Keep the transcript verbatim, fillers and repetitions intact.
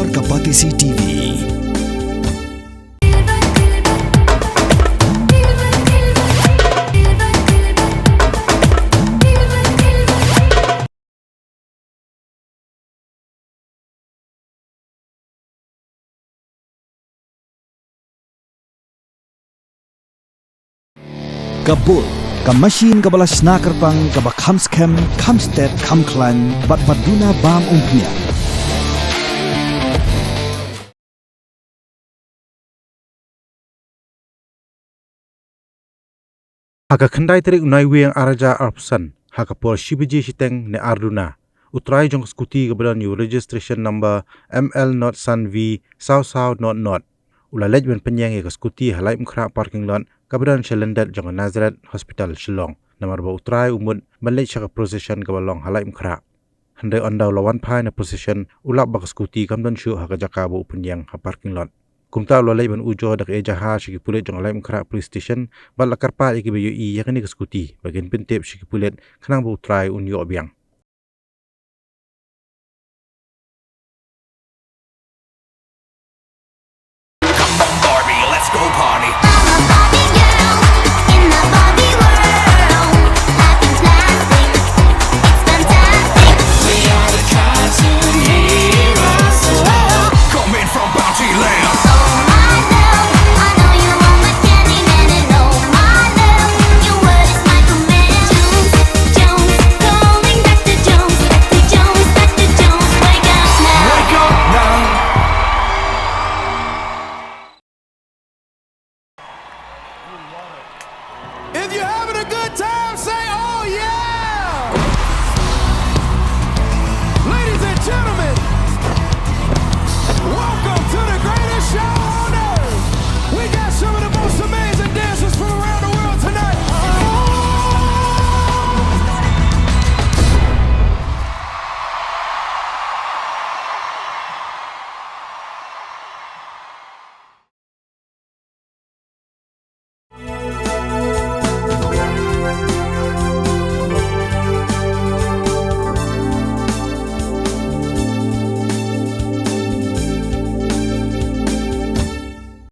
Ka Batesi T V. Ka Bull, ka machine kaba la shna kyrpang, kaba kham skhem, kham stet, kham khlaiñ, bad ba duna bam umphniang. Ha ka khyndai tarik u Naiwieng ar hajar arphew san, ha ka por shi baje shiteng ne ar duna, u trai jong ka skuti kaba don ïa u registration number M L not san V saw saw not not, u la leit ban pynïeng ïa ka skuti ha Laitumkhrah parking lot kaba don sha lyndet jong ka Nazareth Hospital Shillong. Namar ba u trai u mut ban leit sha ka procession kaba long ha Laitumkhrah. Hynrei ynda u la wan phai na procession, u lap ba ka skuti kam don shuh ha ka jaka ba u pynïeng ha parking lot. Kumta u la leit ban ujor da ka ejahar sha ki pulit jong ka Laitumkhrah Police Station, bad la kyrpad ïa kiba ïohi ïa kane ka skuti ba kin pyntip sha ki pulit khnang ba u trai un ïoh biang.